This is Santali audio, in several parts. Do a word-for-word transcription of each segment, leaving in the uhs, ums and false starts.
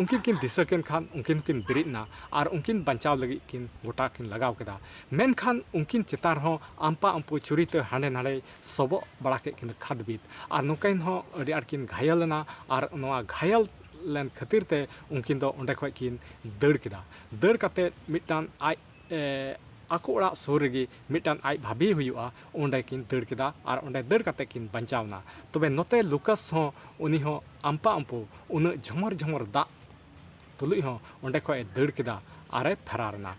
ᱩᱱᱠᱤᱱ ᱠᱤᱱ ᱫᱤᱥᱟᱹ ᱠᱮᱱ ᱠᱷᱟᱱ ᱩᱱᱠᱤᱱ ᱦᱚᱸᱠᱤᱱ ᱵᱮᱨᱮᱫ ᱮᱱᱟ ᱟᱨ ᱩᱱᱠᱤᱱ ᱵᱟᱧᱪᱟᱣ ᱞᱟᱹᱜᱤᱫ ᱠᱤᱱ ᱜᱚᱴᱟ ᱠᱤᱱ ᱞᱟᱜᱟᱣ ᱠᱮᱫᱟ᱾ ᱢᱮᱱᱠᱷᱟᱱ ᱩᱱᱠᱤᱱ ᱪᱮᱛᱟᱱ ᱨᱮᱦᱚᱸ ᱟᱢᱯᱟ ᱟᱢᱯᱩ ᱪᱷᱩᱨᱤ ᱛᱮ ᱦᱟᱸᱰᱮ ᱱᱟᱰᱮ ᱥᱚᱵᱚᱜ ᱵᱟᱲᱟ ᱠᱮᱫ ᱠᱤᱱ ᱠᱷᱟᱫᱽᱵᱤᱫ᱾ ᱟᱨ ᱱᱚᱝᱠᱟᱭᱤᱱ ᱦᱚᱸ ᱟᱹᱰᱤ ᱟᱸᱴ ᱠᱤᱱ ᱜᱷᱟᱭᱮᱞ ᱮᱱᱟ᱾ ᱟᱨ ᱱᱚᱣᱟ ᱜᱷᱟᱭᱮᱞ ᱞᱮᱱ ᱠᱷᱟᱹᱛᱤᱨ ᱛᱮ ᱩᱱᱠᱤᱱ ᱫᱚ ᱚᱸᱰᱮ ᱠᱷᱚᱱ ᱠᱤᱱ ᱫᱟᱹᱲ ᱠᱮᱫᱟ᱾ ᱫᱟᱹᱲ ᱠᱟᱛᱮᱫ ᱢᱤᱫᱴᱟᱝ ᱟᱡ, ᱮ, ᱟᱠᱚ ᱚᱲᱟᱜ ᱥᱩᱨ ᱨᱮᱜᱮ ᱢᱤᱫᱴᱟᱝ ᱟᱡ ᱵᱷᱟᱹᱵᱤ ᱦᱩᱭᱩᱜᱼᱟ, ᱚᱸᱰᱮ ᱠᱤᱱ ᱫᱟᱹᱲ ᱠᱮᱫᱟ ᱟᱨ ᱚᱸᱰᱮ ᱫᱟᱹᱲ ᱠᱟᱛᱮᱫ ᱠᱤᱱ ᱵᱟᱧᱪᱟᱣ ᱮᱱᱟ᱾ ᱛᱚᱵᱮ ᱱᱚᱛᱮ ᱞᱩᱠᱟᱥ ᱦᱚᱸ, ᱩᱱᱤ ᱦᱚᱸ ᱟᱢᱯᱟ ᱟᱢᱯᱩ ᱩᱱᱟᱹᱜ ᱡᱷᱚᱢᱚᱨ ᱡᱷᱚᱢᱚᱨ ᱫᱟᱜ ᱛᱩᱞᱩᱡ ᱦᱚᱸ ᱚᱸᱰᱮ ᱠᱷᱚᱱ ᱮ ᱫᱟᱹᱲ ᱠᱮᱫᱟ ᱟᱨ ᱮ ᱯᱷᱮᱨᱟᱨ ᱮᱱᱟ᱾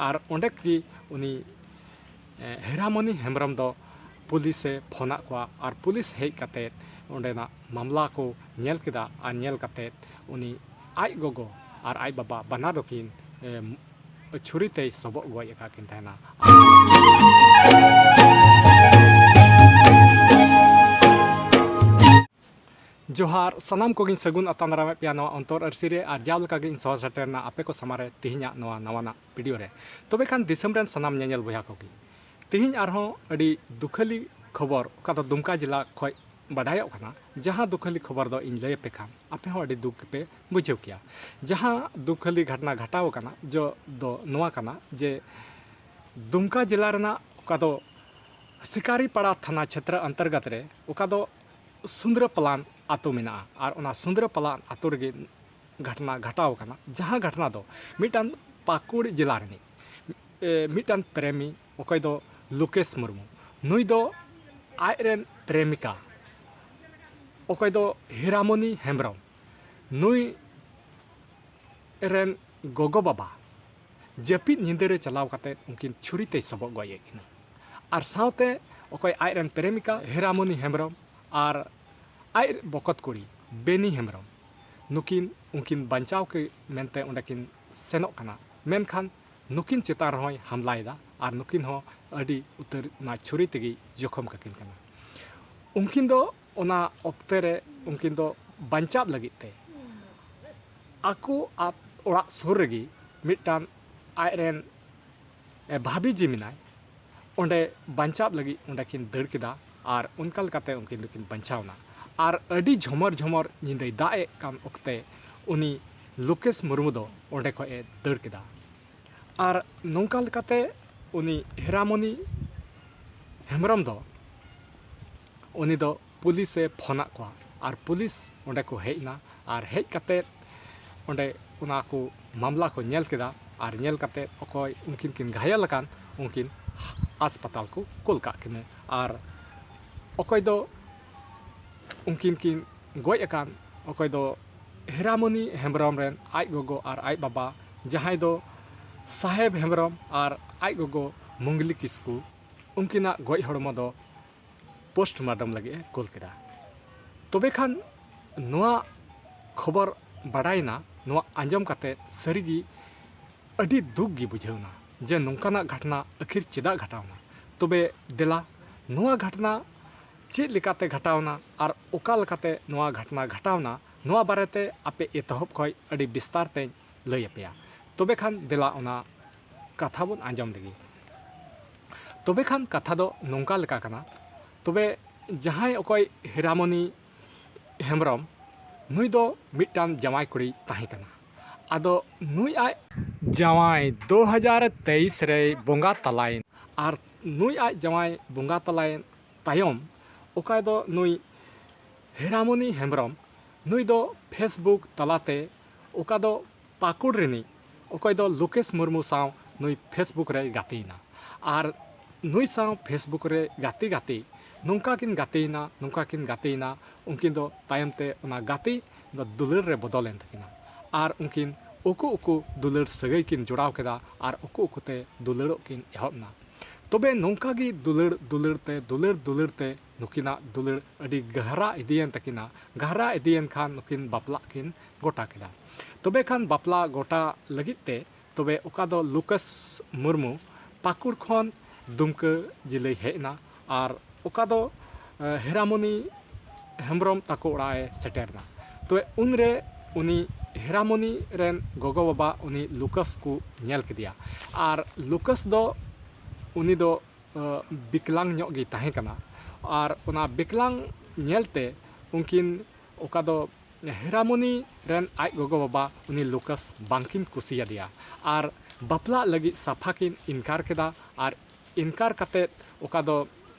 ᱟᱨ ᱚᱸᱰᱮ ᱜᱮ ᱩᱱᱤ, ᱮ, ᱦᱮᱨᱟᱢᱚᱱᱤ ᱦᱮᱢᱵᱨᱚᱢ ᱫᱚ ᱯᱩᱞᱤᱥ ᱮ ᱯᱷᱳᱱᱟᱫ ᱠᱚᱣᱟ ᱟᱨ ᱯᱩᱞᱤᱥ ᱦᱮᱡ ᱠᱟᱛᱮᱫ ᱚᱸᱰᱮᱱᱟᱜ ᱢᱟᱢᱞᱟ ᱠᱚ ᱧᱮᱞ ᱠᱮᱫᱟ᱾ ᱟᱨ ᱧᱮᱞ ᱠᱟᱛᱮᱫ ᱩᱱᱤ ᱟᱡ ᱜᱚᱜᱚ ᱟᱨ ᱟᱡ ᱵᱟᱵᱟ ᱵᱟᱱᱟᱨ ᱫᱚᱠᱤᱱ, ᱮ, ᱪᱷᱩᱨᱤ ᱛᱮᱭ ᱥᱚᱵᱚᱜ ᱜᱚᱡ ᱟᱠᱟᱫ ᱠᱤᱱ ᱛᱟᱦᱮᱱᱟ᱾ ᱡᱚᱦᱟᱨ, ᱥᱟᱱᱟᱢ ᱠᱚᱜᱮᱧ ᱥᱟᱹᱜᱩᱱ ᱟᱛᱟᱝ ᱫᱟᱨᱟᱢᱮᱫ ᱯᱮᱭᱟ ᱱᱚᱣᱟ ᱚᱱᱛᱚᱨ ᱟᱹᱨᱥᱤ ᱨᱮ᱾ ᱟᱨ ᱡᱟᱣ ᱞᱮᱠᱟᱜᱮ ᱤᱧ ᱥᱚᱦᱚᱨ ᱥᱮᱴᱮᱨ ᱮᱱᱟ ᱟᱯᱮ ᱠᱚ ᱥᱟᱢᱟᱝ ᱨᱮ ᱛᱮᱦᱮᱧᱟᱜ ᱱᱚᱣᱟ ᱱᱟᱣᱟᱱᱟᱜ ᱵᱷᱤᱰᱤᱭᱳ ᱨᱮ᱾ ᱛᱚᱵᱮ ᱠᱷᱟᱱ ᱫᱤᱥᱚᱢ ᱨᱮᱱ ᱥᱟᱱᱟᱢ ᱧᱮᱧᱮᱞ ᱵᱚᱭᱦᱟ ᱠᱚᱜᱮ, ᱛᱮᱦᱮᱧ ᱟᱨᱦᱚᱸ ᱟᱹᱰᱤ ᱫᱩᱠᱷᱟᱹᱞᱤ ᱠᱷᱚᱵᱚᱨ, ᱚᱠᱟ ᱫᱚ ᱫᱩᱢᱠᱟ ᱡᱮᱞᱟ ᱠᱷᱚᱱ ᱵᱟᱰᱟᱭᱚᱜ ᱠᱟᱱᱟ᱾ ᱡᱟᱦᱟᱸ ᱫᱩᱠᱷᱟᱹᱞᱤ ᱠᱷᱚᱵᱚᱨ ᱫᱚ ᱤᱧ ᱞᱟᱹᱭ ᱟᱯᱮ ᱠᱷᱟᱱ ᱟᱯᱮ ᱦᱚᱸ ᱟᱹᱰᱤ ᱫᱩᱠ ᱜᱮᱯᱮ ᱵᱩᱡᱷᱟᱹᱣ ᱠᱮᱭᱟ᱾ ᱡᱟᱦᱟᱸ ᱫᱩᱠᱷᱟᱹᱞᱤ ᱜᱷᱚᱴᱱᱟ ᱜᱷᱚᱴᱟᱣ ᱟᱠᱟᱱᱟ ᱡᱚ ᱫᱚ ᱱᱚᱣᱟ ᱠᱟᱱᱟ ᱡᱮ ᱫᱩᱢᱠᱟ ᱡᱮᱞᱟ ᱨᱮᱱᱟᱜ ᱚᱠᱟ ᱫᱚ ᱥᱤᱠᱟᱨᱤᱯᱟᱲᱟ ᱛᱷᱟᱱᱟ ᱪᱷᱮᱛᱨᱚ ᱚᱱᱛᱚᱨᱜᱚᱛ ᱨᱮ ᱚᱠᱟ ᱫᱚ ᱥᱩᱱᱫᱨᱟᱯᱟᱞᱟᱱ ᱟᱛᱳ ᱢᱮᱱᱟᱜᱼᱟ᱾ ᱟᱨ ᱚᱱᱟ ᱥᱩᱱᱫᱨᱟᱯᱟᱞᱟᱱ ᱟᱛᱳ ᱨᱮᱜᱮ ᱜᱷᱚᱴᱱᱟ ᱜᱷᱚᱴᱟᱣ ᱟᱠᱟᱱᱟ, ᱡᱟᱦᱟᱸ ᱜᱷᱚᱴᱱᱟ ᱫᱚ ᱢᱤᱫᱴᱟᱝ ᱯᱟᱹᱠᱩᱲ ᱡᱮᱞᱟ ᱨᱤᱱᱤᱡ, ᱮ, ᱢᱤᱫᱴᱟᱝ ᱯᱨᱮᱢᱤ, ᱚᱠᱚᱭ ᱫᱚ ᱞᱳᱠᱮᱥ ᱢᱩᱨᱢᱩ, ᱱᱩᱭ ᱫᱚ ᱟᱡᱨᱮᱱ ᱯᱨᱮᱢᱤᱠᱟ, ᱚᱠᱚᱭ ᱫᱚ ᱦᱤᱨᱟᱢᱚᱱᱤ ᱦᱮᱢᱵᱨᱚᱢ, ᱱᱩᱭ ᱨᱮᱱ ᱜᱚᱜᱚ ᱵᱟᱵᱟ ᱡᱟᱹᱯᱤᱫ ᱧᱤᱫᱟᱹ ᱨᱮ ᱪᱟᱞᱟᱣ ᱠᱟᱛᱮᱫ ᱩᱱᱠᱤᱱ ᱪᱷᱩᱨᱤ ᱛᱮᱭ ᱥᱚᱵᱚᱜ ᱜᱚᱡ ᱮᱫ ᱠᱤᱱᱟ᱾ ᱟᱨ ᱥᱟᱶᱛᱮ ᱚᱠᱚᱭ ᱟᱡᱨᱮᱱ ᱯᱨᱮᱢᱤᱠᱟ ᱦᱤᱨᱟᱢᱚᱱᱤ ᱦᱮᱢᱵᱨᱚᱢ ᱟᱨ ᱟᱡ ᱵᱚᱠᱚᱛ ᱠᱩᱲᱤ ᱵᱮᱱᱤ ᱦᱮᱢᱵᱨᱚᱢ, ᱱᱩᱠᱤᱱ, ᱩᱱᱠᱤᱱ ᱵᱟᱧᱪᱟᱣ ᱠᱤᱱ ᱢᱮᱱᱛᱮ ᱚᱸᱰᱮ ᱠᱤᱱ ᱥᱮᱱᱚᱜ ᱠᱟᱱᱟ᱾ ᱢᱮᱱᱠᱷᱟᱱ ᱱᱩᱠᱤᱱ ᱪᱮᱛᱟᱱ ᱨᱮᱦᱚᱸᱭ ᱦᱟᱢᱞᱟᱭᱮᱫᱟ ᱟᱨ ᱱᱩᱠᱤᱱ ᱦᱚᱸ ᱟᱹᱰᱤ ᱩᱛᱟᱹᱨ ᱚᱱᱟ ᱪᱷᱩᱨᱤ ᱛᱮᱜᱮᱭ ᱡᱚᱠᱷᱚᱢ ᱠᱟᱹᱠᱤᱱ ᱠᱟᱱᱟ᱾ ᱩᱱᱠᱤᱱ ᱫᱚ ᱚᱱᱟ ᱚᱠᱛᱮ ᱨᱮ ᱩᱱᱠᱤᱱ ᱫᱚ ᱵᱟᱧᱪᱟᱣ ᱞᱟᱹᱜᱤᱫ ᱛᱮ ᱟᱠᱚ ᱟᱛ-, ᱚᱲᱟᱜ ᱥᱩᱨ ᱨᱮᱜᱮ ᱢᱤᱫᱴᱟᱝ ᱟᱡᱨᱮᱱ, ᱮ, ᱵᱷᱟᱵᱤ ᱡᱤ ᱢᱮᱱᱟᱭ, ᱚᱸᱰᱮ ᱵᱟᱧᱪᱟᱣ ᱞᱟᱹᱜᱤᱫ ᱚᱸᱰᱮ ᱠᱤᱱ ᱫᱟᱹᱲ ᱠᱮᱫᱟ ᱟᱨ ᱚᱱᱠᱟ ᱞᱮᱠᱟᱛᱮ ᱩᱱᱠᱤᱱ ᱫᱚᱠᱤᱱ ᱵᱟᱧᱪᱟᱣ ᱮᱱᱟ᱾ ᱟᱨ ᱟᱹᱰᱤ ᱡᱷᱚᱢᱚᱨ ᱡᱷᱚᱢᱚᱨ ᱧᱤᱫᱟᱹᱭ ᱫᱟᱜ ᱮᱫ ᱠᱟᱱ ᱚᱠᱛᱮ ᱩᱱᱤ ᱞᱳᱠᱮᱥ ᱢᱩᱨᱢᱩ ᱫᱚ ᱚᱸᱰᱮ ᱠᱷᱚᱱ ᱮ ᱫᱟᱹᱲ ᱠᱮᱫᱟ᱾ ᱟᱨ ᱱᱚᱝᱠᱟ ᱞᱮᱠᱟᱛᱮ ᱩᱱᱤ ᱦᱮᱨᱟᱢᱚᱱᱤ ᱦᱮᱢᱵᱨᱚᱢ ᱫᱚ, ᱩᱱᱤ ᱫᱚ ᱯᱩᱞᱤᱥ ᱮ ᱯᱷᱳᱱᱟᱫ ᱠᱚᱣᱟ᱾ ᱟᱨ ᱯᱩᱞᱤᱥ ᱚᱸᱰᱮ ᱠᱚ ᱦᱮᱡ ᱮᱱᱟ᱾ ᱟᱨ ᱦᱮᱡ ᱠᱟᱛᱮᱫ ᱚᱸᱰᱮ ᱚᱱᱟ ᱠᱚ ᱢᱟᱢᱞᱟ ᱠᱚ ᱧᱮᱞ ᱠᱮᱫᱟ᱾ ᱟᱨ ᱧᱮᱞ ᱠᱟᱛᱮᱫ ᱚᱠᱚᱭ ᱩᱱᱠᱤᱱ ᱠᱤᱱ ᱜᱷᱟᱭᱮᱞ ᱟᱠᱟᱱ, ᱩᱱᱠᱤᱱ ᱦᱟᱥᱯᱟᱛᱟᱞ ᱠᱚ ᱠᱩᱞ ᱠᱟᱜ ᱠᱤᱱᱟᱹ᱾ ᱟᱨ ᱚᱠᱚᱭ ᱫᱚ ᱩᱱᱠᱤᱱ ᱠᱤᱱ ᱜᱚᱡ ᱟᱠᱟᱱ, ᱚᱠᱚᱭ ᱫᱚ ᱦᱮᱨᱟᱢᱚᱱᱤ ᱦᱮᱢᱵᱨᱚᱢ ᱨᱮᱱ ᱟᱡ ᱜᱚᱜᱚ ᱟᱨ ᱟᱡ ᱵᱟᱵᱟ, ᱡᱟᱦᱟᱸᱭ ᱫᱚ ᱥᱟᱦᱮᱵᱽ ᱦᱮᱢᱵᱨᱚᱢ ᱟᱨ ᱟᱡ ᱜᱚᱜᱚ ᱢᱩᱝᱜᱽᱞᱤ ᱠᱤᱥᱠᱩ, ᱩᱱᱠᱤᱱᱟᱜ ᱜᱚᱡ ᱦᱚᱲᱢᱚ ᱫᱚ ᱯᱳᱥᱴᱢᱚᱨᱴᱮᱢ ᱞᱟᱹᱜᱤᱫ ᱮ ᱠᱩᱞ ᱠᱮᱫᱟ᱾ ᱛᱚᱵᱮ ᱠᱷᱟᱱ ᱱᱚᱣᱟ ᱠᱷᱚᱵᱚᱨ ᱵᱟᱰᱟᱭᱮᱱᱟ, ᱱᱚᱣᱟ ᱟᱸᱡᱚᱢ ᱠᱟᱛᱮ ᱥᱟᱹᱨᱤᱜᱮ ᱟᱹᱰᱤ ᱫᱩᱠ ᱜᱮ ᱵᱩᱡᱷᱟᱹᱣ ᱮᱱᱟ ᱡᱮ ᱱᱚᱝᱠᱟᱱᱟᱜ ᱜᱷᱚᱴᱚᱱᱟ ᱟᱹᱠᱷᱤᱨ ᱪᱮᱫᱟᱜ ᱜᱷᱚᱴᱟᱣᱱᱟ᱾ ᱛᱚᱵᱮ ᱫᱮᱞᱟ, ᱱᱚᱣᱟ ᱜᱷᱚᱴᱚᱱᱟ ᱪᱮᱫ ᱞᱮᱠᱟᱛᱮ ᱜᱷᱚᱴᱟᱣᱱᱟ ᱟᱨ ᱚᱠᱟ ᱞᱮᱠᱟᱛᱮ ᱱᱚᱣᱟ ᱜᱷᱚᱴᱚᱱᱟ ᱜᱷᱚᱴᱟᱣᱱᱟ, ᱱᱚᱣᱟ ᱵᱟᱨᱮᱛᱮ ᱟᱯᱮ ᱮᱛᱚᱦᱚᱵ ᱠᱷᱚᱱ ᱟᱹᱰᱤ ᱵᱤᱥᱛᱟᱨ ᱛᱮᱧ ᱞᱟᱹᱭ ᱟᱯᱮᱭᱟ᱾ ᱛᱚᱵᱮ ᱠᱷᱟᱱ ᱫᱮᱞᱟ, ᱚᱱᱟ ᱠᱟᱛᱷᱟ ᱵᱚᱱ ᱟᱸᱡᱚᱢ ᱞᱮᱜᱮ᱾ ᱛᱚᱵᱮ ᱠᱷᱟᱱ ᱠᱟᱛᱷᱟ ᱫᱚ ᱱᱚᱝᱠᱟ ᱞᱮᱠᱟ ᱠᱟᱱᱟ᱾ ᱛᱚᱵᱮ ᱡᱟᱦᱟᱸᱭ ᱚᱠᱚᱭ ᱦᱤᱨᱟᱢᱚᱱᱤ ᱦᱮᱢᱵᱨᱚᱢ, ᱱᱩᱭ ᱫᱚ ᱢᱤᱫᱴᱟᱝ ᱡᱟᱶᱟᱭ ᱠᱩᱲᱤ ᱛᱟᱦᱮᱸ ᱠᱟᱱᱟ᱾ ᱟᱫᱚ ᱱᱩᱭ ᱟᱡ ᱡᱟᱶᱟᱭ ᱫᱩ ᱦᱟᱡᱟᱨ ᱛᱮᱭᱤᱥ ᱨᱮᱭ ᱵᱚᱸᱜᱟ ᱛᱟᱞᱟᱭᱮᱱ᱾ ᱟᱨ ᱱᱩᱭ ᱟᱡ ᱡᱟᱶᱟᱭ ᱵᱚᱸᱜᱟ ᱛᱟᱞᱟᱭᱮᱱ ᱛᱟᱭᱚᱢ, ᱚᱠᱟ ᱫᱚ ᱱᱩᱭ ᱦᱮᱨᱟᱢᱚᱱᱤ ᱦᱮᱢᱵᱨᱚᱢ, ᱱᱩᱭ ᱫᱚ Facebook ᱛᱟᱞᱟᱛᱮ, ᱚᱠᱟ ᱫᱚ ᱯᱟᱹᱠᱩᱲ ᱨᱤᱱᱤᱡ, ᱚᱠᱚᱭ ᱫᱚ ᱞᱳᱠᱮᱥ ᱢᱩᱨᱢᱩ ᱥᱟᱶ ᱱᱩᱭ Facebook ᱨᱮᱭ ᱜᱟᱛᱮᱭᱮᱱᱟ᱾ ᱟᱨ ᱱᱩᱭ ᱥᱟᱶ Facebook ᱨᱮ ᱜᱟᱛᱮ ᱜᱟᱛᱮ ᱱᱚᱝᱠᱟ ᱠᱤᱱ ᱜᱟᱛᱮᱭᱮᱱᱟ, ᱱᱚᱝᱠᱟ ᱠᱤᱱ ᱜᱟᱛᱮᱭᱮᱱᱟ, ᱩᱱᱠᱤᱱ ᱫᱚ ᱛᱟᱭᱚᱢ ᱛᱮ ᱚᱱᱟ ᱜᱟᱛᱮ ᱫᱚ ᱫᱩᱞᱟᱹᱲ ᱨᱮ ᱵᱚᱫᱚᱞᱮᱱ ᱛᱟᱹᱠᱤᱱᱟ᱾ ᱟᱨ ᱩᱱᱠᱤᱱ ᱩᱠᱩ ᱩᱠᱩ ᱫᱩᱞᱟᱹᱲ ᱥᱟᱹᱜᱟᱹᱭ ᱠᱤᱱ ᱡᱚᱲᱟᱣ ᱠᱮᱫᱟ ᱟᱨ ᱩᱠᱩ ᱩᱠᱩᱛᱮ ᱫᱩᱞᱟᱹᱲᱚᱜ ᱠᱤᱱ ᱮᱦᱚᱵ ᱮᱱᱟ᱾ ᱛᱚᱵᱮ ᱱᱚᱝᱠᱟ ᱜᱮ ᱫᱩᱞᱟᱹᱲ ᱫᱩᱞᱟᱹᱲ ᱛᱮ, ᱫᱩᱞᱟᱹᱲ ᱫᱩᱞᱟᱹᱲ ᱛᱮ ᱱᱩᱠᱤᱱᱟᱜ ᱫᱩᱞᱟᱹᱲ ᱟᱹᱰᱤ ᱜᱟᱦᱨᱟ ᱤᱫᱤᱭᱮᱱ ᱛᱟᱹᱠᱤᱱᱟ᱾ ᱜᱟᱦᱨᱟ ᱤᱫᱤᱭᱮᱱ ᱠᱷᱟᱱ ᱱᱩᱠᱤᱱ ᱵᱟᱯᱞᱟᱜ ᱠᱤᱱ ᱜᱚᱴᱟ ᱠᱮᱫᱟ᱾ ᱛᱚᱵᱮ ᱠᱷᱟᱱ ᱵᱟᱯᱞᱟ ᱜᱚᱴᱟ ᱞᱟᱹᱜᱤᱫ ᱛᱮ, ᱛᱚᱵᱮ ᱚᱠᱟ ᱫᱚ ᱞᱩᱠᱟᱥ ᱢᱩᱨᱢᱩ ᱯᱟᱹᱠᱩᱲ ᱠᱷᱚᱱ ᱫᱩᱢᱠᱟᱹ ᱡᱤᱞᱟᱹᱭ ᱦᱮᱡ ᱮᱱᱟ ᱟᱨ ᱚᱠᱟ ᱫᱚ, ᱮ, ᱦᱮᱨᱟᱢᱚᱱᱤ ᱦᱮᱢᱵᱨᱚᱢ ᱛᱟᱠᱚ ᱚᱲᱟᱜ ᱮ ᱥᱮᱴᱮᱨ ᱮᱱᱟ᱾ ᱛᱚᱵᱮ ᱩᱱᱨᱮ ᱩᱱᱤ ᱦᱮᱨᱟᱢᱚᱱᱤ ᱨᱮᱱ ᱜᱚᱜᱚ-ᱵᱟᱵᱟ ᱩᱱᱤ ᱞᱩᱠᱟᱥ ᱠᱚ ᱧᱮᱞ ᱠᱮᱫᱮᱭᱟ᱾ ᱟᱨ ᱞᱩᱠᱟᱥ ᱫᱚ, ᱩᱱᱤ ᱫᱚ, ᱮ, ᱵᱤᱠᱞᱟᱝ ᱧᱚᱜ ᱜᱮ ᱛᱟᱦᱮᱸ ᱠᱟᱱᱟ᱾ ᱟᱨ ᱚᱱᱟ ᱵᱤᱠᱞᱟᱝ ᱧᱮᱞᱛᱮ ᱩᱱᱠᱤᱱ ᱚᱠᱟ ᱫᱚ ᱦᱮᱨᱟᱢᱚᱱᱤ ᱨᱮᱱ ᱟᱡ ᱜᱚᱜᱚ ᱵᱟᱵᱟ ᱩᱱᱤ ᱞᱩᱠᱟᱥ ᱵᱟᱝᱠᱤᱱ ᱠᱩᱥᱤᱭᱟᱫᱮᱭᱟ ᱟᱨ ᱵᱟᱯᱞᱟᱜ ᱞᱟᱹᱜᱤᱫ ᱥᱟᱯᱷᱟ ᱠᱤᱱ ᱤᱱᱠᱟᱨ ᱠᱮᱫᱟ᱾ ᱟᱨ ᱤᱱᱠᱟᱨ ᱠᱟᱛᱮᱫ ᱚᱠᱟ ᱫᱚ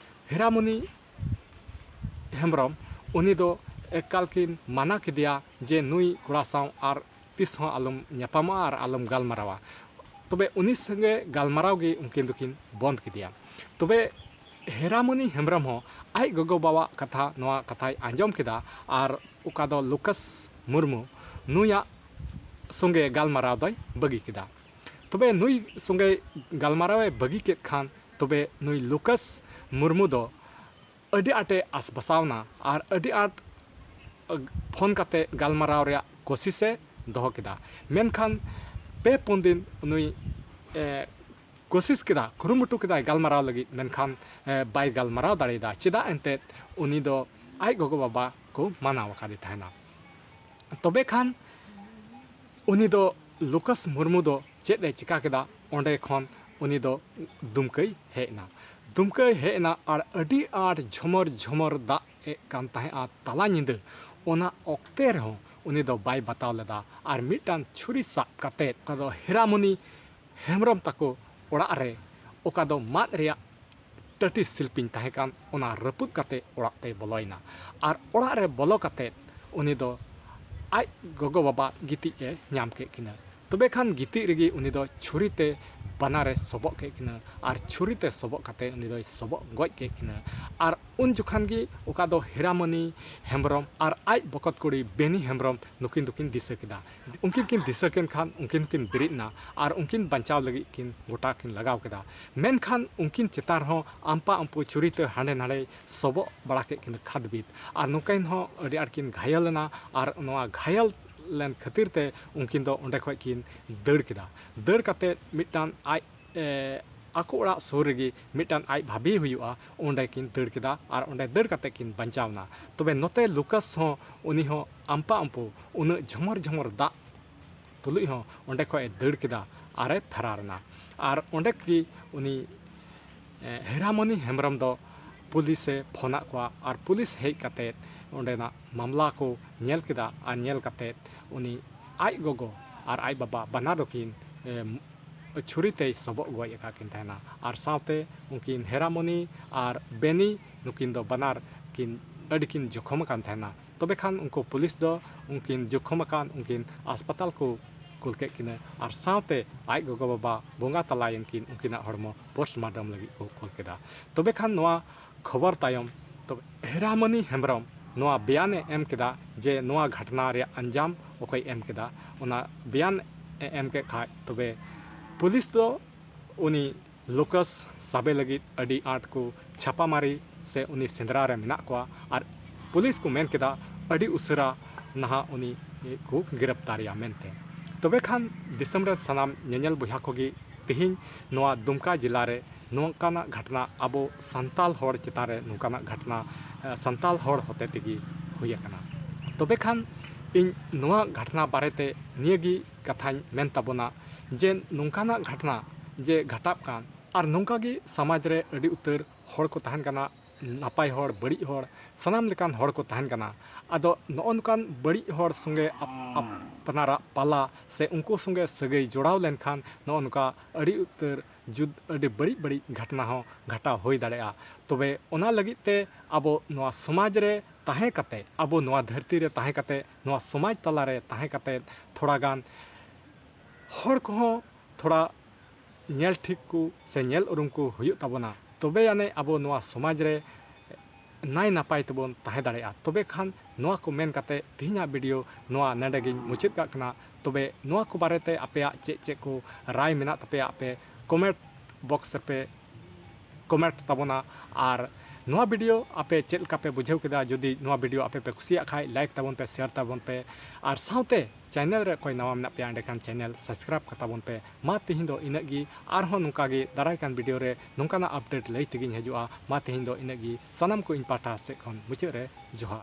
ᱦᱮᱨᱟᱢᱚᱱᱤ ᱦᱮᱢᱵᱨᱚᱢ, ᱩᱱᱤ ᱫᱚ ᱮᱠᱟᱞ ᱠᱤᱱ ᱢᱟᱱᱟ ᱠᱮᱫᱮᱭᱟ ᱡᱮ ᱱᱩᱭ ᱠᱚᱲᱟ ᱥᱟᱶ ᱟᱨ ᱛᱤᱥ ᱦᱚᱸ ᱟᱞᱚᱢ ᱧᱟᱯᱟᱢᱚᱜᱼᱟ ᱟᱨ ᱟᱞᱚᱢ ᱜᱟᱞᱢᱟᱨᱟᱣᱟ᱾ ᱛᱚᱵᱮ ᱩᱱᱤ ᱥᱚᱸᱜᱮ ᱜᱟᱞᱢᱟᱨᱟᱣ ᱜᱮ ᱩᱱᱠᱤᱱ ᱫᱚᱠᱤᱱ ᱵᱚᱱᱫ ᱠᱮᱫᱮᱭᱟ᱾ ᱛᱚᱵᱮ ᱦᱮᱨᱟᱢᱚᱱᱤ ᱦᱮᱢᱵᱨᱚᱢ ᱦᱚᱸ ᱟᱡ ᱜᱚᱜᱚ ᱵᱟᱵᱟᱣᱟᱜ ᱠᱟᱛᱷᱟ, ᱱᱚᱣᱟ ᱠᱟᱛᱷᱟᱭ ᱟᱸᱡᱚᱢ ᱠᱮᱫᱟ ᱟᱨ ᱚᱠᱟ ᱫᱚ ᱞᱩᱠᱟᱥ ᱢᱩᱨᱢᱩ, ᱱᱩᱭᱟᱜ ᱥᱚᱸᱜᱮ ᱜᱟᱞᱢᱟᱨᱟᱣ ᱫᱚᱭ ᱵᱟᱹᱜᱤ ᱠᱮᱫᱟ᱾ ᱛᱚᱵᱮ ᱱᱩᱭ ᱥᱚᱸᱜᱮ ᱜᱟᱞᱢᱟᱨᱟᱣ ᱮ ᱵᱟᱹᱜᱤ ᱠᱮᱫ ᱠᱷᱟᱱ, ᱛᱚᱵᱮ ᱱᱩᱭ ᱞᱩᱠᱟᱥ ᱢᱩᱨᱢᱩ ᱫᱚ ᱟᱹᱰᱤ ᱟᱸᱴᱮ ᱟᱥᱵᱟᱥᱟᱣᱱᱟ ᱟᱨ ᱟᱹᱰᱤ ᱟᱸᱴ ᱯᱷᱳᱱ ᱠᱟᱛᱮ ᱜᱟᱞᱢᱟᱨᱟᱣ ᱨᱮᱭᱟᱜ ᱠᱳᱥᱤᱥ ᱮ ᱫᱚᱦᱚ ᱠᱮᱫᱟ᱾ ᱢᱮᱱᱠᱷᱟᱱ ᱯᱮ ᱯᱩᱱ ᱫᱤᱱ ᱱᱩᱭ, ᱮ, ᱠᱳᱥᱤᱥ ᱠᱮᱫᱟ, ᱠᱩᱨᱩᱢᱩᱴᱩ ᱠᱮᱫᱟᱭ ᱜᱟᱞᱢᱟᱨᱟᱣ ᱞᱟᱹᱜᱤᱫ, ᱢᱮᱱᱠᱷᱟᱱ, ᱮ, ᱵᱟᱭ ᱜᱟᱞᱢᱟᱨᱟᱣ ᱫᱟᱲᱮᱭᱟᱫᱟ᱾ ᱪᱮᱫᱟᱜ ᱮᱱᱛᱮᱫ ᱩᱱᱤ ᱫᱚ ᱟᱡ ᱜᱚᱜᱚ ᱵᱟᱵᱟ ᱠᱚ ᱢᱟᱱᱟᱣ ᱟᱠᱟᱫᱮ ᱛᱟᱦᱮᱱᱟ᱾ ᱛᱚᱵᱮ ᱠᱷᱟᱱ ᱩᱱᱤ ᱫᱚ, ᱞᱩᱠᱟᱥ ᱢᱩᱨᱢᱩ ᱫᱚ ᱪᱮᱫ ᱮ ᱪᱤᱠᱟ ᱠᱮᱫᱟ? ᱚᱸᱰᱮ ᱠᱷᱚᱱ ᱩᱱᱤ ᱫᱚ ᱫᱩᱢᱠᱟᱹᱭ ᱦᱮᱡ ᱮᱱᱟ᱾ ᱫᱩᱢᱠᱟᱹᱭ ᱦᱮᱡ ᱮᱱᱟ ᱟᱨ ᱟᱹᱰᱤ ᱟᱸᱴ ᱡᱷᱚᱢᱚᱨ ᱡᱷᱚᱢᱚᱨ ᱫᱟᱜ ᱮᱫ ᱠᱟᱱ ᱛᱟᱦᱮᱸᱫᱼᱟ ᱛᱟᱞᱟ ᱧᱤᱫᱟᱹ᱾ ᱚᱱᱟ ᱚᱠᱛᱮ ᱨᱮᱦᱚᱸ ᱩᱱᱤ ᱫᱚ ᱵᱟᱭ ᱵᱟᱛᱟᱣ ᱞᱮᱫᱟ ᱟᱨ ᱢᱤᱫᱴᱟᱝ ᱪᱷᱩᱨᱤ ᱥᱟᱵ ᱠᱟᱛᱮᱫ ᱚᱠᱟ ᱫᱚ ᱦᱮᱨᱟᱢᱚᱱᱤ ᱦᱮᱢᱵᱨᱚᱢ ᱛᱟᱠᱚ ᱚᱲᱟᱜ ᱨᱮ, ᱚᱠᱟ ᱫᱚ ᱢᱟᱫ ᱨᱮᱭᱟᱜ ᱴᱟᱹᱴᱤ ᱥᱤᱞᱯᱤᱧ ᱛᱟᱦᱮᱸ ᱠᱟᱱ, ᱚᱱᱟ ᱨᱟᱹᱯᱩᱫ ᱠᱟᱛᱮ ᱚᱲᱟᱜ ᱛᱮᱭ ᱵᱚᱞᱚᱭᱮᱱᱟ᱾ ᱟᱨ ᱚᱲᱟᱜ ᱨᱮ ᱵᱚᱞᱚ ᱠᱟᱛᱮ ᱩᱱᱤ ᱫᱚ ᱟᱡ ᱜᱚᱜᱚ ᱵᱟᱵᱟ ᱜᱤᱛᱤᱡ ᱮ ᱧᱟᱢ ᱠᱮᱫ ᱠᱤᱱᱟ᱾ ᱛᱚᱵᱮ ᱠᱷᱟᱱ ᱜᱤᱛᱤᱡ ᱨᱮᱜᱮ ᱩᱱᱤ ᱫᱚ ᱪᱷᱩᱨᱤ ᱛᱮ ᱵᱟᱱᱟᱨᱮ ᱥᱚᱵᱚᱜ ᱠᱮᱫ ᱠᱤᱱᱟ ᱟᱨ ᱪᱷᱩᱨᱤ ᱛᱮ ᱥᱚᱵᱚᱜ ᱠᱟᱛᱮ ᱩᱱᱤ ᱫᱚᱭ ᱥᱚᱵᱚᱜ ᱜᱚᱡ ᱠᱮᱫ ᱠᱤᱱᱟ᱾ ᱟᱨ ᱩᱱ ᱡᱚᱠᱷᱟᱱ ᱜᱮ ᱚᱠᱟ ᱫᱚ ᱦᱤᱨᱟᱢᱚᱱᱤ ᱦᱮᱢᱵᱨᱚᱢ ᱟᱨ ᱟᱡ ᱵᱚᱠᱚᱛ ᱠᱩᱲᱤ ᱵᱮᱱᱤ ᱦᱮᱢᱵᱨᱚᱢ ᱱᱩᱠᱤᱱ ᱫᱚᱠᱤᱱ ᱫᱤᱥᱟᱹ ᱠᱮᱫᱟ᱾ ᱩᱱᱠᱤᱱ ᱠᱤᱱ ᱫᱤᱥᱟᱹ ᱠᱮᱱ ᱠᱷᱟᱱ ᱩᱱᱠᱤᱱ ᱦᱚᱸᱠᱤᱱ ᱵᱮᱨᱮᱫ ᱮᱱᱟ ᱟᱨ ᱩᱱᱠᱤᱱ ᱵᱟᱧᱪᱟᱣ ᱞᱟᱹᱜᱤᱫ ᱠᱤᱱ ᱜᱚᱴᱟ ᱠᱤᱱ ᱞᱟᱜᱟᱣ ᱠᱮᱫᱟ᱾ ᱢᱮᱱᱠᱷᱟᱱ ᱩᱱᱠᱤᱱ ᱪᱮᱛᱟᱱ ᱨᱮᱦᱚᱸ ᱟᱢᱯᱟ ᱟᱢᱯᱩ ᱪᱷᱩᱨᱤ ᱛᱮ ᱦᱟᱸᱰᱮ ᱱᱟᱰᱮᱭ ᱥᱚᱵᱚᱜ ᱵᱟᱲᱟ ᱠᱮᱫ ᱠᱤᱱᱟ ᱠᱷᱟᱫᱽᱵᱤᱫ, ᱟᱨ ᱱᱩᱠᱤᱱ ᱦᱚᱸ ᱟᱹᱰᱤ ᱟᱸᱴ ᱠᱤᱱ ᱜᱷᱟᱭᱮᱞ ᱮᱱᱟ᱾ ᱟᱨ ᱱᱚᱣᱟ ᱜᱷᱟᱭᱮᱞ ᱞᱮᱱ ᱠᱷᱟᱹᱛᱤᱨ ᱛᱮ ᱩᱱᱠᱤᱱ ᱫᱚ ᱚᱸᱰᱮ ᱠᱷᱚᱱ ᱠᱤᱱ ᱫᱟᱹᱲ ᱠᱮᱫᱟ᱾ ᱫᱟᱹᱲ ᱠᱟᱛᱮᱫ ᱢᱤᱫᱴᱟᱝ ᱟᱡ, ᱮ, ᱟᱠᱚ ᱚᱲᱟᱜ ᱥᱩᱨ ᱨᱮᱜᱮ ᱢᱤᱫᱴᱟᱝ ᱟᱡ ᱵᱷᱟᱹᱵᱤ ᱦᱩᱭᱩᱜᱼᱟ, ᱚᱸᱰᱮ ᱠᱤᱱ ᱫᱟᱹᱲ ᱠᱮᱫᱟ ᱟᱨ ᱚᱸᱰᱮ ᱫᱟᱹᱲ ᱠᱟᱛᱮᱫ ᱠᱤᱱ ᱵᱟᱧᱪᱟᱣ ᱮᱱᱟ᱾ ᱛᱚᱵᱮ ᱱᱚᱛᱮ ᱞᱩᱠᱟᱥ ᱦᱚᱸ, ᱩᱱᱤ ᱦᱚᱸ ᱟᱢᱯᱟ ᱟᱢᱯᱩ ᱩᱱᱟᱹᱜ ᱡᱷᱚᱢᱚᱨ ᱡᱷᱚᱢᱚᱨ ᱫᱟᱜ ᱛᱩᱞᱩᱡ ᱦᱚᱸ ᱚᱸᱰᱮ ᱠᱷᱚᱱ ᱮ ᱫᱟᱹᱲ ᱠᱮᱫᱟ ᱟᱨ ᱮ ᱯᱷᱮᱨᱟᱨ ᱮᱱᱟ᱾ ᱟᱨ ᱚᱸᱰᱮ ᱜᱮ ᱩᱱᱤ, ᱮ, ᱦᱮᱨᱟᱢᱚᱱᱤ ᱦᱮᱢᱵᱨᱚᱢ ᱫᱚ ᱯᱩᱞᱤᱥ ᱮ ᱯᱷᱳᱱᱟᱫ ᱠᱚᱣᱟ ᱟᱨ ᱯᱩᱞᱤᱥ ᱦᱮᱡ ᱠᱟᱛᱮᱫ ᱚᱸᱰᱮᱱᱟᱜ ᱢᱟᱢᱞᱟ ᱠᱚ ᱧᱮᱞ ᱠᱮᱫᱟ᱾ ᱟᱨ ᱧᱮᱞ ᱠᱟᱛᱮᱫ ᱩᱱᱤ ᱟᱡ ᱜᱚᱜᱚ ᱟᱨ ᱟᱡ ᱵᱟᱵᱟ ᱵᱟᱱᱟᱨ ᱫᱚᱠᱤᱱ, ᱮ, ᱪᱷᱩᱨᱤ ᱛᱮᱭ ᱥᱚᱵᱚᱜ ᱜᱚᱡ ᱟᱠᱟᱫ ᱠᱤᱱ ᱛᱟᱦᱮᱱᱟ᱾ ᱟᱨ ᱥᱟᱶᱛᱮ ᱩᱱᱠᱤᱱ ᱦᱮᱨᱟᱢᱚᱱᱤ ᱟᱨ ᱵᱮᱱᱤ, ᱱᱩᱠᱤᱱ ᱫᱚ ᱵᱟᱱᱟᱨ ᱠᱤᱱ ᱟᱹᱰᱤ ᱠᱤᱱ ᱡᱚᱠᱷᱚᱢ ᱟᱠᱟᱱ ᱛᱟᱦᱮᱱᱟ᱾ ᱛᱚᱵᱮ ᱠᱷᱟᱱ ᱩᱱᱠᱩ ᱯᱩᱞᱤᱥ ᱫᱚ ᱩᱱᱠᱤᱱ ᱡᱚᱠᱷᱚᱢ ᱟᱠᱟᱱ ᱩᱱᱠᱤᱱ ᱦᱟᱥᱯᱟᱛᱟᱞ ᱠᱚ ᱠᱩᱞ ᱠᱮᱫ ᱠᱤᱱᱟᱹ᱾ ᱟᱨ ᱥᱟᱶᱛᱮ ᱟᱡ ᱜᱚᱜᱚ ᱵᱟᱵᱟ ᱵᱚᱸᱜᱟ ᱛᱟᱞᱟᱭᱮᱱ ᱠᱤᱱ, ᱩᱱᱠᱤᱱᱟᱜ ᱦᱚᱲᱢᱚ postmortem ᱞᱟᱹᱜᱤᱫ ᱠᱚ ᱠᱩᱞ ᱠᱮᱫᱟ᱾ ᱛᱚᱵᱮ ᱠᱷᱟᱱ ᱱᱚᱣᱟ ᱠᱷᱚᱵᱚᱨ ᱛᱟᱭᱚᱢ ᱛᱚᱵᱮ ᱦᱮᱨᱟᱢᱚᱱᱤ ᱦᱮᱢᱵᱨᱚᱢ ᱱᱚᱣᱟ ᱵᱮᱭᱟᱱᱮ ᱮᱢ ᱠᱮᱫᱟ ᱡᱮ ᱱᱚᱣᱟ ᱜᱷᱚᱴᱱᱟ ᱨᱮᱭᱟᱜ ᱟᱧᱡᱟᱢ ᱚᱠᱚᱭ ᱮᱢ ᱠᱮᱫᱟ᱾ ᱚᱱᱟ ᱵᱮᱭᱟᱱ ᱮ ᱮᱢ ᱠᱮᱫ ᱠᱷᱟᱡ ᱛᱚᱵᱮ ᱯᱩᱞᱤᱥ ᱫᱚ ᱩᱱᱤ ᱞᱩᱠᱟᱥ ᱥᱟᱵᱮ ᱞᱟᱹᱜᱤᱫ ᱟᱹᱰᱤ ᱟᱸᱴ ᱠᱚ ᱪᱷᱟᱯᱟᱢᱟᱨᱤ ᱥᱮ ᱩᱱᱤ ᱥᱮᱸᱫᱽᱨᱟ ᱨᱮ ᱢᱮᱱᱟᱜ ᱠᱚᱣᱟ᱾ ᱟᱨ ᱯᱩᱞᱤᱥ ᱠᱚ ᱢᱮᱱ ᱠᱮᱫᱟ ᱟᱹᱰᱤ ᱩᱥᱟᱹᱨᱟ ᱱᱟᱦᱟᱜ ᱩᱱᱤ ᱠᱚ ᱜᱤᱨᱟᱯᱛᱟᱨᱮᱭᱟ ᱢᱮᱱᱛᱮ᱾ ᱛᱚᱵᱮ ᱠᱷᱟᱱ ᱫᱤᱥᱚᱢ ᱨᱮ ᱥᱟᱱᱟᱢ ᱧᱮᱧᱮᱞ ᱵᱚᱭᱦᱟ ᱠᱚᱜᱮ ᱛᱮᱦᱮᱧ ᱱᱚᱣᱟ ᱫᱩᱢᱠᱟ ᱡᱮᱞᱟ ᱨᱮ ᱱᱚᱝᱠᱟᱱᱟᱜ ᱜᱷᱚᱴᱱᱟ ᱟᱵᱚ ᱥᱟᱱᱛᱟᱞ ᱦᱚᱲ ᱪᱮᱛᱟᱱ ᱨᱮ ᱱᱚᱝᱠᱟᱱᱟᱜ ᱜᱷᱚᱴᱱᱟ, ᱮ, ᱥᱟᱱᱛᱟᱞ ᱦᱚᱲ ᱦᱚᱛᱮ ᱛᱮᱜᱮ ᱦᱩᱭ ᱟᱠᱟᱱᱟ᱾ ᱛᱚᱵᱮ ᱠᱷᱟᱱ ᱤᱧ ᱱᱚᱣᱟ ᱜᱷᱚᱴᱱᱟ ᱵᱟᱨᱮᱛᱮ ᱱᱤᱭᱟᱹᱜᱮ ᱠᱟᱛᱷᱟᱧ ᱢᱮᱱ ᱛᱟᱵᱚᱱᱟ ᱡᱮ ᱱᱚᱝᱠᱟᱱᱟᱜ ᱜᱷᱚᱴᱱᱟ ᱡᱮ ᱜᱷᱟᱴᱟᱜ ᱠᱟᱱ ᱟᱨ ᱱᱚᱝᱠᱟ ᱜᱮ ᱥᱚᱢᱟᱡᱽ ᱨᱮ ᱟᱹᱰᱤ ᱩᱛᱟᱹᱨ ᱦᱚᱲ ᱠᱚ ᱛᱟᱦᱮᱱ ᱠᱟᱱᱟ, ᱱᱟᱯᱟᱭ ᱦᱚᱲ, ᱵᱟᱹᱲᱤᱡ ᱦᱚᱲ, ᱥᱟᱱᱟᱢ ᱞᱮᱠᱟᱱ ᱦᱚᱲ ᱠᱚ ᱛᱟᱦᱮᱱ ᱠᱟᱱᱟ᱾ ᱟᱫᱚ ᱱᱚᱜᱼᱚ ᱱᱚᱝᱠᱟᱱ ᱵᱟᱹᱲᱤᱡ ᱦᱚᱲ ᱥᱚᱸᱜᱮ ᱟᱯ-, ᱟᱯᱱᱟᱨᱟᱜ ᱯᱟᱞᱟ ᱥᱮ ᱩᱱᱠᱩ ᱥᱚᱸᱜᱮ ᱥᱟᱹᱜᱟᱹᱭ ᱡᱚᱲᱟᱣ ᱞᱮᱱᱠᱷᱟᱱ ᱱᱚᱜᱼᱚ ᱱᱚᱝᱠᱟ ᱟᱹᱰᱤ ᱩᱛᱟᱹᱨ ᱡᱩᱫ-, ᱟᱹᱰᱤ ᱵᱟᱹᱲᱤᱡ ᱵᱟᱹᱲᱤᱡ ᱜᱷᱚᱴᱱᱟ ᱦᱚᱸ ᱜᱷᱟᱴᱟᱣ ᱦᱩᱭ ᱫᱟᱲᱮᱭᱟᱜᱼᱟ᱾ ᱛᱚᱵᱮ ᱚᱱᱟ ᱞᱟᱹᱜᱤᱫ ᱛᱮ ᱟᱵᱚ ᱱᱚᱣᱟ ᱥᱚᱢᱟᱡᱽ ᱨᱮ ᱛᱟᱦᱮᱸ ᱠᱟᱛᱮ, ᱟᱵᱚ ᱱᱚᱣᱟ ᱫᱷᱟᱹᱨᱛᱤ ᱨᱮ ᱛᱟᱦᱮᱸ ᱠᱟᱛᱮ, ᱱᱚᱣᱟ ᱥᱚᱢᱟᱡᱽ ᱛᱟᱞᱟ ᱨᱮ ᱛᱟᱦᱮᱸ ᱠᱟᱛᱮ ᱛᱷᱚᱲᱟ ᱜᱟᱱ ᱦᱚᱲ ᱠᱚᱦᱚᱸ ᱛᱷᱚᱲᱟ ᱧᱮᱞ ᱴᱷᱤᱠ ᱠᱚ ᱥᱮ ᱧᱮᱞ ᱩᱨᱩᱢ ᱠᱚ ᱦᱩᱭᱩᱜ ᱛᱟᱵᱚᱱᱟ, ᱛᱚᱵᱮ ᱟᱹᱱᱤᱡ ᱟᱵᱚ ᱱᱚᱣᱟ ᱥᱚᱢᱟᱡᱽ ᱨᱮ ᱱᱟᱭ ᱱᱟᱯᱟᱭ ᱛᱮᱵᱚᱱ ᱛᱟᱦᱮᱸ ᱫᱟᱲᱮᱭᱟᱜᱼᱟ᱾ ᱛᱚᱵᱮ ᱠᱷᱟᱱ ᱱᱚᱣᱟ ᱠᱚ ᱢᱮᱱ ᱠᱟᱛᱮ ᱛᱮᱦᱮᱧᱟᱜ video ᱱᱚᱣᱟ ᱱᱚᱰᱮ ᱜᱤᱧ ᱢᱩᱪᱟᱹᱫ ᱠᱟᱜ ᱠᱟᱱᱟ᱾ ᱛᱚᱵᱮ ᱱᱚᱣᱟ ᱠᱚ ᱵᱟᱨᱮᱛᱮ ᱟᱯᱮᱭᱟᱜ ᱪᱮᱫ ᱪᱮᱫ ᱠᱚ ᱨᱟᱭ ᱢᱮᱱᱟᱜ ᱛᱟᱯᱮᱭᱟ ᱟᱯᱮ comment box ᱨᱮᱯᱮ comment ᱛᱟᱵᱚᱱᱟ᱾ ᱟᱨ ᱱᱚᱣᱟ video ᱟᱯᱮ ᱪᱮᱫ ᱞᱮᱠᱟ ᱯᱮ ᱵᱩᱡᱷᱟᱹᱣ ᱠᱮᱫᱟ? ᱡᱩᱫᱤ ᱱᱚᱣᱟ video ᱟᱯᱮ ᱯᱮ ᱠᱩᱥᱤᱭᱟᱜ ᱠᱷᱟᱡ like ᱛᱟᱵᱚᱱ ᱯᱮ, share ᱛᱟᱵᱚᱱ ᱯᱮ, ᱟᱨ ᱥᱟᱶᱛᱮ channel ᱨᱮ ᱚᱠᱚᱭ ᱱᱟᱣᱟ ᱢᱮᱱᱟᱜ ᱯᱮᱭᱟ ᱮᱸᱰᱮᱠᱷᱟᱱ channel subscribe ᱠᱟᱛᱟᱵᱚᱱ ᱯᱮ᱾ ᱢᱟ ᱛᱮᱦᱮᱧ ᱫᱚ ᱤᱱᱟᱹᱜ ᱜᱮ, ᱟᱨᱦᱚᱸ ᱱᱚᱝᱠᱟ ᱜᱮ ᱫᱟᱨᱟᱭ ᱠᱟᱱ video ᱨᱮ ᱱᱚᱝᱠᱟᱱᱟᱜ update ᱞᱟᱹᱭ ᱛᱮᱜᱮᱧ ᱦᱤᱡᱩᱜᱼᱟ᱾ ᱢᱟ ᱛᱮᱦᱮᱧ ᱫᱚ ᱤᱱᱟᱹᱜ ᱜᱮ, ᱥᱟᱱᱟᱢ ᱠᱚ ᱤᱧ ᱯᱟᱦᱴᱟ ᱥᱮᱫ ᱠᱷᱚᱱ ᱢᱩᱪᱟᱹᱫ ᱨᱮ ᱡᱚᱦᱟᱨ᱾